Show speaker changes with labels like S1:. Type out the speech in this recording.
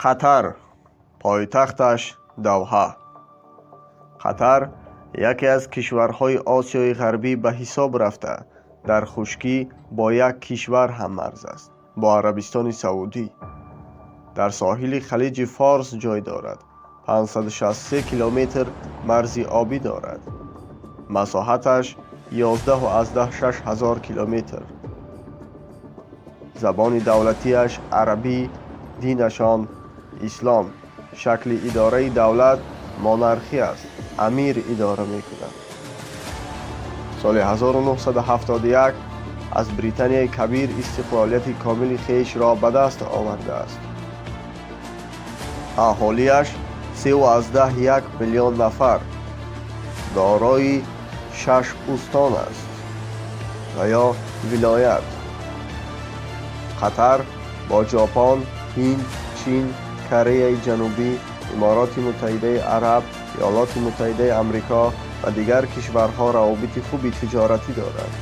S1: Қатар, пойтахташ Доҳа. Қатар яке аз кишварҳои Осиёи Ғарбӣ ба ҳисоб рафта, дар хушкӣ бо як кишвар ҳаммарз аст, бо Арабистони Саудӣ. Дар соҳили Халиҷи Форс ҷой дорад, 563 километр марзи обӣ дорад. Масоҳаташ 11,6 ҳазор километр. Забони давлатиаш арабӣ, динашон ислом, шакли идораи давлат монархӣ аст, амир идора мекунад. Соли 1971 аз Британияи Кабир истиқлолияти комили хешро ба даст овардааст. Аҳолиаш 3,1 миллион нафар, дорои шаш устон аст ва ё вилоят. Қатар бо Ҷопон, Ҳинд, Чин, Кореяи Ҷанубӣ, Имороти Муттаҳидаи Араб, Иёлоти Муттаҳидаи Амрико ва дигар кишварҳо равобити хуби тиҷоратӣ дорад.